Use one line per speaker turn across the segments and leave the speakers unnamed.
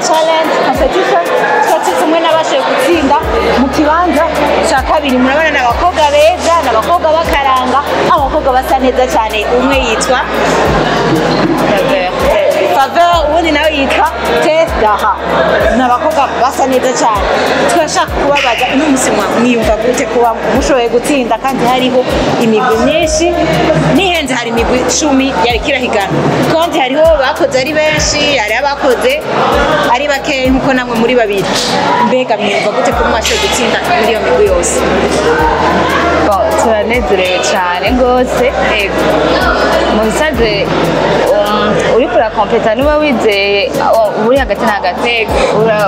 Challenge Competition. Twari kumwe n'abashoboye gutsinda mu kibanza cya kabiri. Murabona ni abakobwa beza, ni abakobwa b'akaranga, abakobwa basa neza cyane. Umwe yitwa Faveur, ubundi nawe yitwa Testaha. Ni abakobwa basa neza cyane. Turashaka kubabaza, uno munsi mwiyumva gute kuba mushoboye gutsinda kandi hariho imigwi myinshi? Nihenze, hari imigwi 10 yariko irahigana, kandi hariho bakoze ari benshi, hari abakoze ari bakeya nkuko namwe muri babiri. Mbega mwiyumva gute kuba mwashoboye gutsinda muri iyo migwi yose?
Bon, turanezerewe cyane rwose. Mu bisanzwe uriko urakompeta niba wizeye, oh, uri hagati na hagati.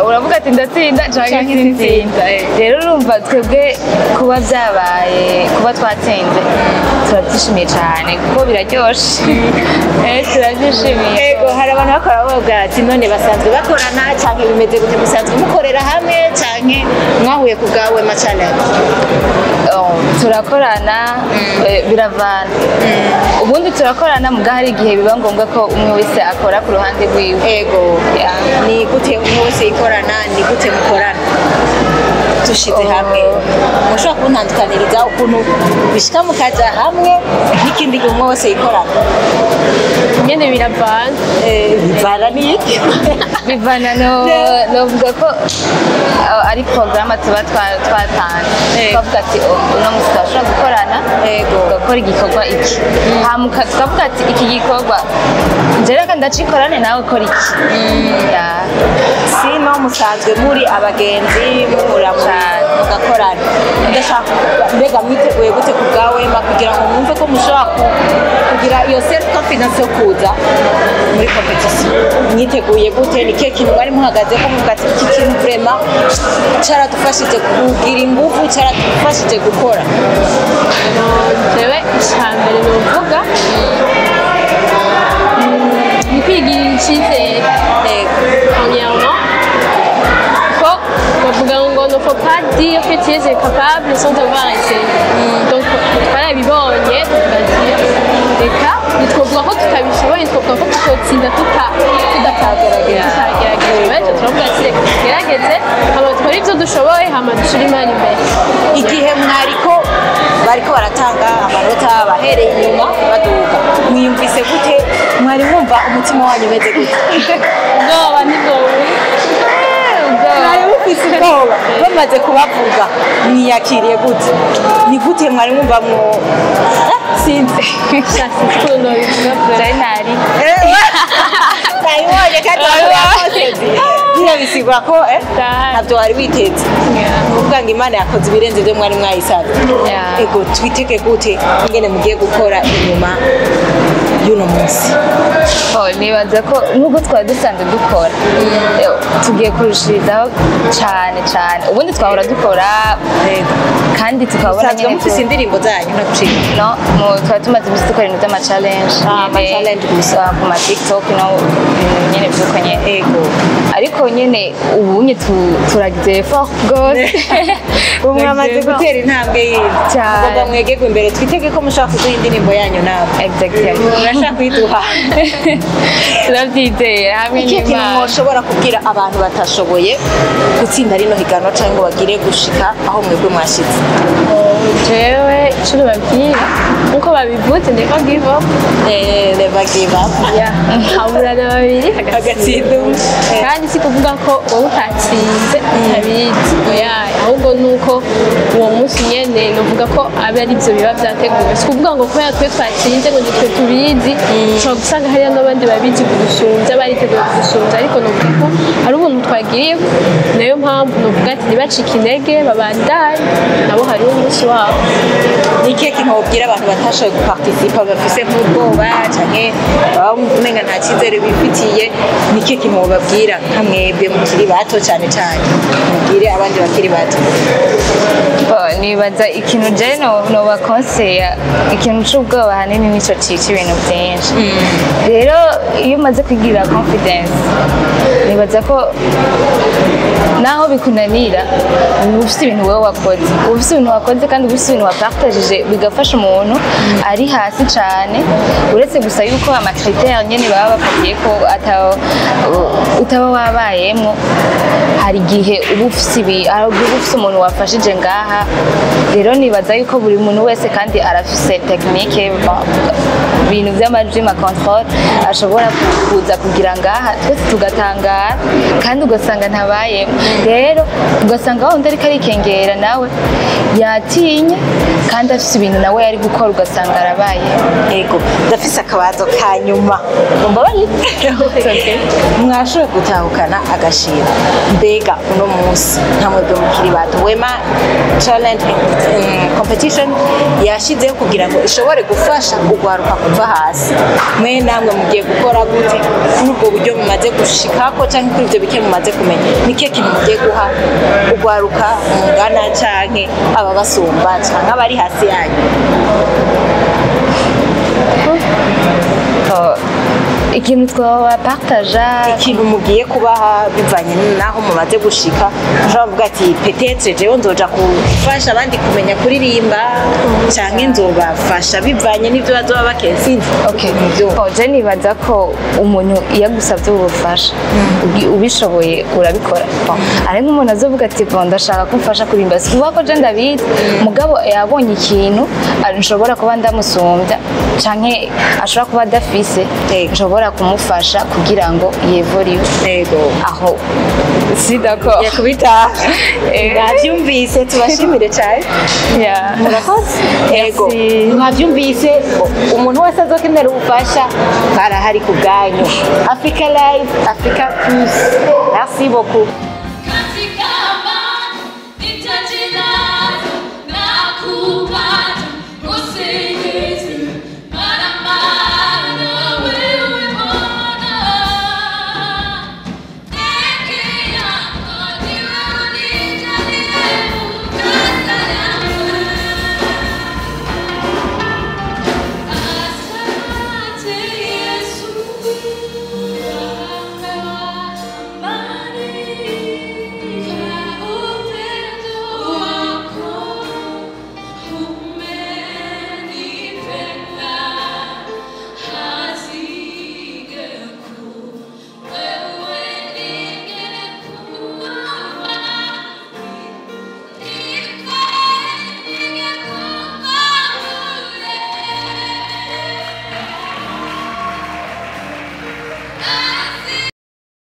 Uravuga ati ndatsinda canke
Canke
sinsinda. Rero urumva twebwe kuba byabaye, kuba twatsinze, turabyishimiye cyane kuko biraryoshe. Turabyishimiye.
Ego, hari abantu bakora bavuga ati none basanzwe bakorana canke bimeze gute? Musanzwe mukorera hamwe canke mwahuye ku bwa Wema Challenge?
Oh, turakorana, biravana. Ubundi turakorana, muga hari igihe biba ngombwa ko umwe wese akora ku ruhande rwiwe.
Ego. Ni gute umwe wese yikorana? Ni gute mukorana dushize hamwe? Mushobora kuntandukaniriza ukuntu bishika mukaja hamwe n'ikindi gihe umwe wese yikorana?
Nyene biravana.
Bivana n'iki?
Bivana no novuga ko ari porogaramu tuba twatanze, tukavuga ati: "Oh, uno musi turashobora gukorana, tugakora igikorwa iki." Hama tukavuga ati iki gikorwa nje reka ndacikorane, nawe ukora iki. Ya.
Sino musanzwe muri abagenzi, muhura
Cane.
mugakorana. Ndashaka, mbega mwiteguye gute ku bwa Wema kugira ngo mwumve ko mushobora kugira iyo self confidence yo kuza muri competition? Mwiteguye gute? Ni kihe kintu mwari muhagaze ko muvuga ati iki kintu vraiment caradufashije kugira ingufu, caradufashije gukora?
Jewe icambere novuga ni kwigirira icyizere. Premièrement, ko bavuga ngo ne faut pas dire que tu es capable sans avoir essayé. Donc twarabibonye, tukagira reka ntitwovuga ko tutabishoboye, ntitwovuga ko tutotsinda tudatagerageje. Bityo turavuga ati reka tugerageze, hama dukore ibyo dushoboye, hama dushire Imana imbere.
Igihe mwariko bariko baratanga amanota, bahereye inyuma baduga, mwiyumvise gute? Mwari mwumva umutima wanyu umeze gute?
Ubwoba ntibwowe.
Mwari mufise ubwoba? Bamaze kubavuga mwiyakiriye gute? Ni gute mwari mwumva mwo? Sinzi.
Sinzi ukuntu nobivuga.
Jari ntari.
Nayibonye kandi wakoze biriya, bisigura ko ntabyo wari witeze. Kuvuga ngo Imana yakoze ibirenze ibyo mwari mwayisabye. Ego, twitege gute ingene mugiye gukora inyuma y'uno munsi?
Oh, nibaza ko nk'uko twari dusanzwe dukora, tugiye kurushirizaho cyane cyane. Ubundi twahora dukora kandi tukabona
Musanzwe
nyine
mufise indirimbo zanyu ntagucika?
No, twari tumaze iminsi dukora ibintu by'ama challenge.
Ah,
nyene,
ama-challenge gusa.
ah, ku ma TikTok no ibintu nyene vy'uko nyene. Ariko nyene ubunye turagize effort gose.
Ubu mwamaze gutera intambwe yindi.
Cyane.
Mugomba mwegerwe imbere. Twitege ko mushobora kuduha indirimbo yanyu nawe?
Exactement.
Murashaka kuyiduha?
Turabyizeye hamwe
Ikihe kintu
n'Imana.
mwoshobora kubwira abantu batashoboye gutsinda rino higanwa cyangwa ngo bagire gushika aho mwebwe mwashitse?
Jewe ico nobabwira, nkuko babivuze, never give up.
Never give up.
Haburana babiri
agatsinda umwe.
Kandi si kuvuga ko wowe utatsinze utabizi, oya, ahubwo nuko uwo munsi nyene novuga ko abe ari byo biba vyateguwe. Si kuvuga ngo kubera twe twatsinze ngo nitwe tubizi. Ushobora gusanga hariya n'abandi babizi kudusumbya, bariteguye kudusumbya, ariko novuga ko ari ubuntu twagiriwe. Nayo mpamvu novuga ati ntibacike intege, babandanye, nabo hariho umunsi wabo.
Ni ikihe kintu wobwira abantu batashoboye guparticipa, bafise nk'ubwoba canke baba umenga nta cyizere bifitiye? Ni ikihe kintu wobabwira nka mwebwe mukiri bato, cane cane mubwire abandi bakiri bato?
Bo, ni Nibaza ikintu je nobakonseya, ikintu c'ubwoba ahanini nico cica ibintu vyinshi. Rero iyo umaze kugira confidence, nibaza ko naho bikunanira uba ufise ibintu wewe wakoze, uba ufise ibintu wakoze kandi uba ufise ibintu wapartagije bigafasha umuntu ari hasi cane. Uretse gusa yuko ama critères nyene baba bafatiye ko utaba wabayemwo, hari igihe uba ufise ibi, hari igihe uba ufise umuntu wafashije ngaha. Rero nibaza yuko buri muntu wese kandi arafise technique, ibintu vy'amajwi, ma contrôle, ashobora kuza kugira ngaha twese tugatangara, kandi ugasanga ntabayemo. Rero ugasanga wa wundi ariko arikengera nawe yatinye kandi afise ibintu nawe yari gukora, ugasanga arabaye.
Ego, ndafise akabazo ka nyuma, mumbabarire. Mwashoboye gutahukana agashimwe, mbega uno munsi nka mwebwe mukiri bato, Wema Challenge Competition yashizeho kugira ngo ishobore gufasha kugwaruka kuva hasi, mwe namwe mugiye gukora gute kuri ubwo buryo mumaze gushikako canke kuri ivyo bike mumaze kumenya? Ni kihe kintu mugiye guha ugwaruka mungana canke ababasumba canke abari hasi yanyu?
Oh, ikintu twabapartaja?
Ikintu mugiye kubaha bivanye n'aho mumaze gushika. Ushobora kuvuga ati: "Peut-être jewe nzoja gufasha abandi kumenya kuririmba, canke nzobafasha bivanye n'ivyo bazoba bakeneye." Sinzi.
Okay.
Muvyumva.
Bon, je nibaza ko umuntu iyo agusabye ubufasha, ubishoboye urabikora. Bon, ari nk'umuntu azovuga ati: "Bon, ndashaka ko umfasha kuririmba." Si kuvuga ko je ndabizi, mugabo yabonye ikintu nshobora kuba ndamusumbya canke ashobora kuba adafise, nshobora kumufasha kugira ngo yevoriwe. Aho si d'accord?
Yakubita, mwavyumvise, tubashimire cyane. Murakoze. Yego.
Merci.
Mwavyumvise, umuntu wese azokenera ubufasha barahari ku bwanyu. Africa Live, Africa Plus, merci beaucoup.